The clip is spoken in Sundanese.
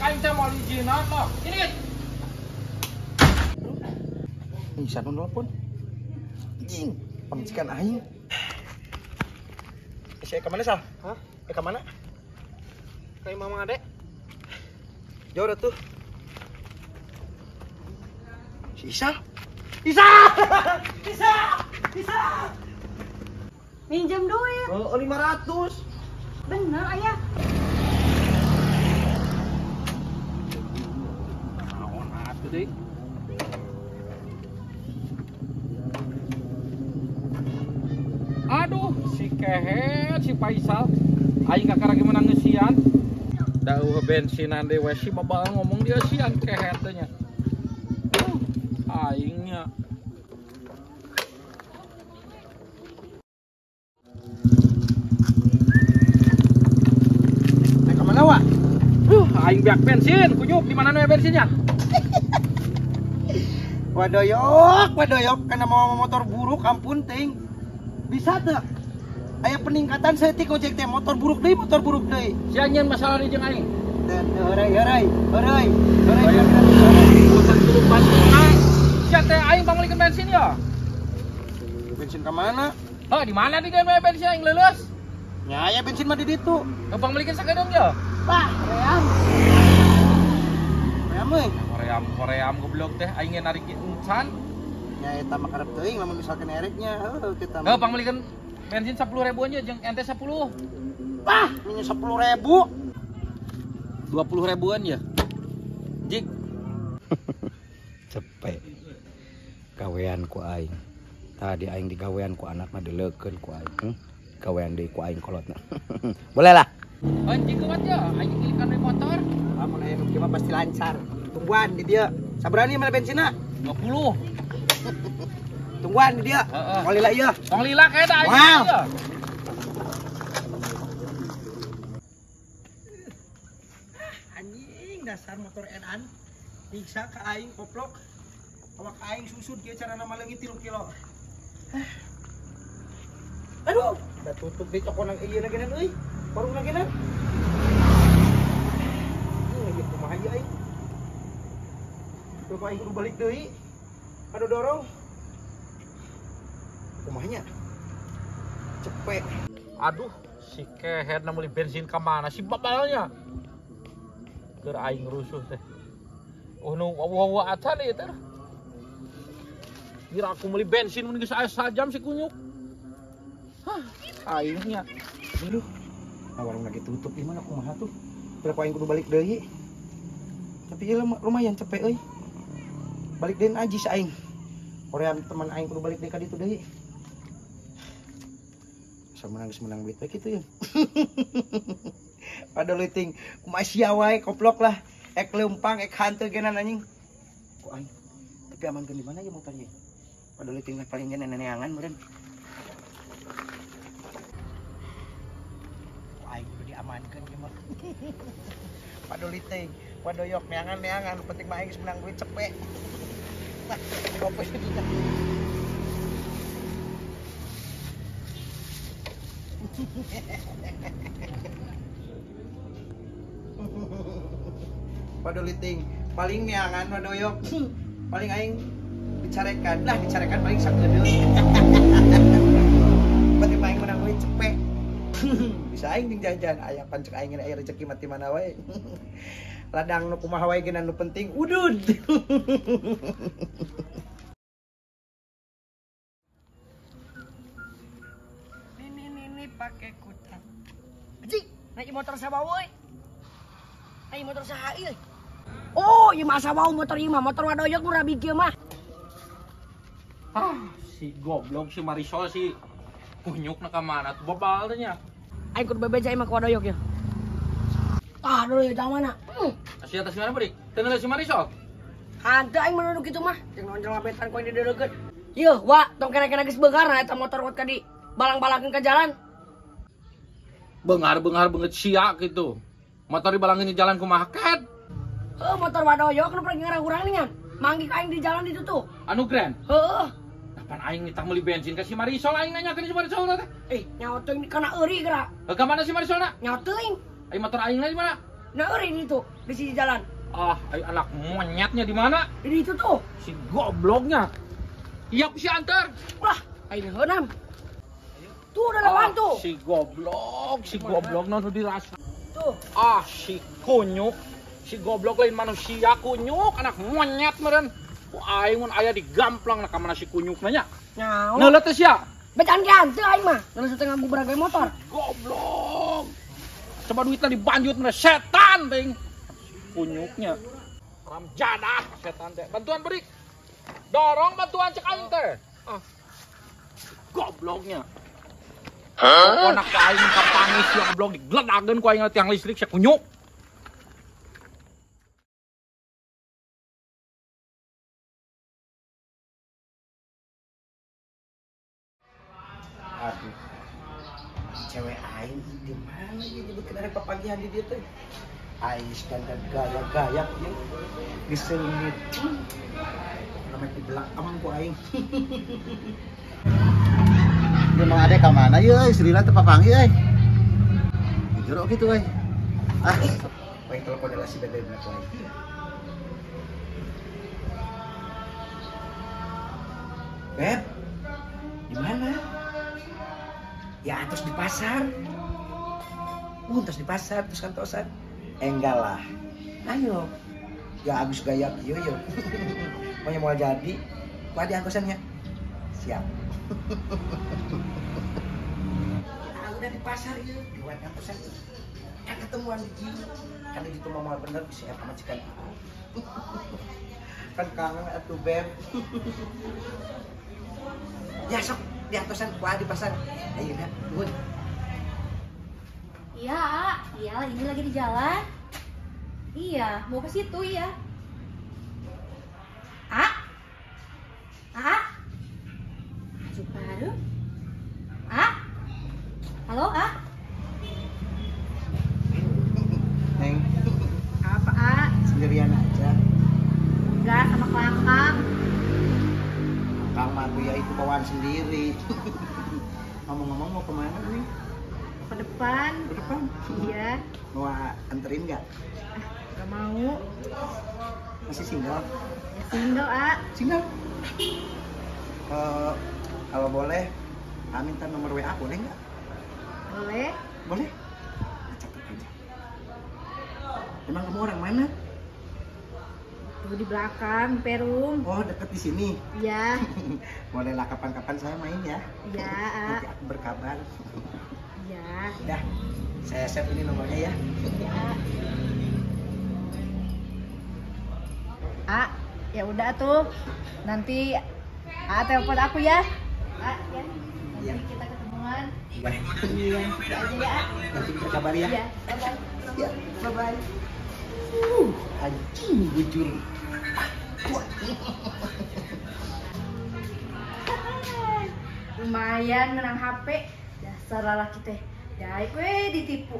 cek aing teh moal izinan mah. Ini. Ih, sanu nelpon. Anjing, pamajikan aing. Si Eka mana, Sal? Hah? Eka mana? Kayak mama adek. Jauh dah tuh. Si Isa. Isa! Isa! Isa! Minjem duit. Oh, 500. Bener, ayah. Naon atuh deui? Aduh, si kehet, si Faisal. Aing kakara gimana ngeusian. Da eueuh bensinan deui we si babal ngomong dia sian kehet teh nya. Aingnya. Naik ke mana, Wak? Aing beak bensin, kunyuk di mana nu bensinnya? Wadoyok, wadoyok, karena mau motor buruk, ampun ting. Bisa tuh. Aya peningkatan saeutik ojek teh motor buruk deui, motor buruk deui. Sia nyeun masalah di jeung aing. Dan heuray heuray, heuray. Heuray. Sia teh aing panglikeun bensin ya. Bensin ka mana? Heuh, di mana di dieu bensin aing leuleus? Nya aya bensin mah di ditu. Heuh, panglikeun sakedeung ya. Bah, ream. Ream euy. Koream, koream goblok teh aing ge narik encan. Nya eta mah karep teuing lamun misalkan ereknya, heuh kita. Heuh, panglikeun bensin 10.000 aja jeung ente 10. Bah, minus 10.000. 20.000-an ya. Jik. Cepet. Gawean ku aing. Tadi aing digawean ku anakna dileukeun ku aing. Gawean deui ku aing kolotna. Boleh lah. Anjing kuat ya, aing ngilikan deui motor. Lamun aya nu kieu mah pasti lancar. Tungguan di dieu. Saberani mana bensinna? 20. Tungguan di dieu. Tong lila ieu. Tong lila kayak da aing. Wow. Anjing dasar motor edan. Nyiksa ka aing koplok. Awak aing susut kieu carana maleungit 3 kilo. Aduh, udah tutup di cokona ieu na geunan euy. Warung na geunan. Ieu kumaha ieu aing. Kumaha aing kudu balik deui. Aduh dorong. Kumaha nya? Cepet. Aduh, si kehet na meuli bensin ka mana si babalnya. Keur aing rusuh teh. Oh nu wawuh acan ieu teh. Kira aku beli bensin mun geus aya sajam si kunyuk. Hah, aingnya. Aduh. Nah, warung lagi tutup gimana kumaha tuh? Kira aing kudu balik deui. Tapi ieu lumayan cepet euy. Balik deui aja si aing. Korean teman aing kudu balik deui ka ditu deui. Asa menang geus menang duit we kitu ya. Padahal leuting kumaha sia wae koplok lah. Ek leumpang ek hanteu geuna anjing. Ku aing. Tapi amankeun di mana ya motornya? Padahal leuting paling ge neneangan meureun. Ku aing kudu diamankeun ieu mah. Padahal leuting, wadoyok neangan-neangan nu penting mah aing geus menang duit cepet. Nah, kopi kita. Padahal leuting paling neangan wadoyok. Paling aing dicarekan lah, dicarekan paling sakedeung. Penting mah aing menang duit cepet. Bisa aing jeung jajan aya pancek aing aya rezeki mati mana wae. Ladang nu kumaha wae geuna nu penting udud. Nini pakai kutang. Anjing, naik motor saha euy? Naik motor saha ieu? Oh, ieu mah asa wau motor ieu mah, motor wadoyok nu rabi kieu mah. Ah, si goblok si Marisol si kunyuk na ka mana tuh babal teh nya. Aing kudu bebeja ieu mah ka wadoyok ya. Tah dulu ya mana? Asia atas mana beurik? Teu si Marisol. Hanteu aing mah nu kitu mah, jeung nonjol ngabetan ku aing dideurekeun. Yeuh, wa, tong kena-kena geus beunghar na eta motor wat ka di balang-balangkeun ka jalan. Beunghar-beunghar beungeut sia kitu. Motor dibalangkeun di jalan kumaha ket? Heuh, motor wadoyok nu pergi ngarah urang nih. Manggih ka aing di jalan ditu tuh. Anu grand? Heuh. Kapan aing nitah meuli bensin ka si Marisol aing nanyakeun si Marisol teh. Eh, nyawa teuing kana euri geura. Heuh, ka mana si Marisol na? Nyawa teuing. Aing motor aing di mana? Nah, eureun itu di sisi jalan. Ah, ayo anak monyetnya di mana? Di itu tuh. Si gobloknya. Iya, aku si antar. Wah, ayo heunam. Tuh udah lawan tuh. Si goblok nu dirasa. Tuh. Ah, si kunyuk. Si goblok lain manusia kunyuk, anak monyet meureun. Ku aing mun aya digamplang na ka mana si kunyukna nya. Nyaho. Neuleut teh sia. Becan ge henteu aing mah. Neuleut teh ngagubrag we motor. Goblok. Coba duitnya dibanjut mana setan ting. Kunyuknya. Ram jadah setan teh. Bantuan beri. Dorong bantuan cek aing teh. Ah. Gobloknya. Huh? Anak aing kapangis sia goblok digledageun ku aing tiang listrik sia kunyuk. Aduh. Cewek aing di mana ya nyebutkeun arek papagihan di dieu teh. Aing dandan gaya-gaya ieu. Diseungit. Namanya di belakang ku aing. Ieu Mang Ade ka mana ieu euy? Srina teu papanggih euy. Di jero kitu euy. Ah, paling telepon heula si bebek ku aing. Beb, di mana? Ya terus di pasar. Terus di pasar, terus kantosan. Enggak lah. Ayo. Ya Agus gaya kieu yo. Pokoknya mau jadi. Kuat di angkosannya. Siap. Ya udah di pasar ya, di angkosan. Kan ketemuan di jieu. Kan di situ mau bener bisa ya pamajikan. Kan kangen atuh Beb. Ya sok di angkosan kuat di pasar. Ayo dah, nuhun. Iya, iya, ini lagi di jalan. Iya, mau ke situ ya. A? A? Baru. A? Halo, A? Neng. Apa, A? Sendirian aja. Enggak, sama kelangkang. Kang mah ya itu bawaan sendiri. Ngomong-ngomong mau kemana nih? Ke depan. Ke depan? Iya. Mau anterin nggak? Ah, nggak mau. Masih single? Ya, single, A. Single? Kalau boleh, A minta nomor WA boleh nggak? Boleh. Boleh? Nah, catat aja. Emang kamu orang mana? Tuh di belakang, Perum. Oh, deket di sini. Iya. Bolehlah kapan-kapan saya main ya. Iya. Nanti aku berkabar. Iya. Udah, saya save ini nomornya ya. Iya. A, ya udah tuh. Nanti A telepon aku ya. A, ya. Nanti ya. Kita ketemuan. Iya. Iya. Gitu aja ya, A. Nanti berkabar ya. Iya, bye-bye. Ya, bye-bye. Anjing bujur. Lumayan menang HP. Dasar lelaki teh. Daik we ditipu.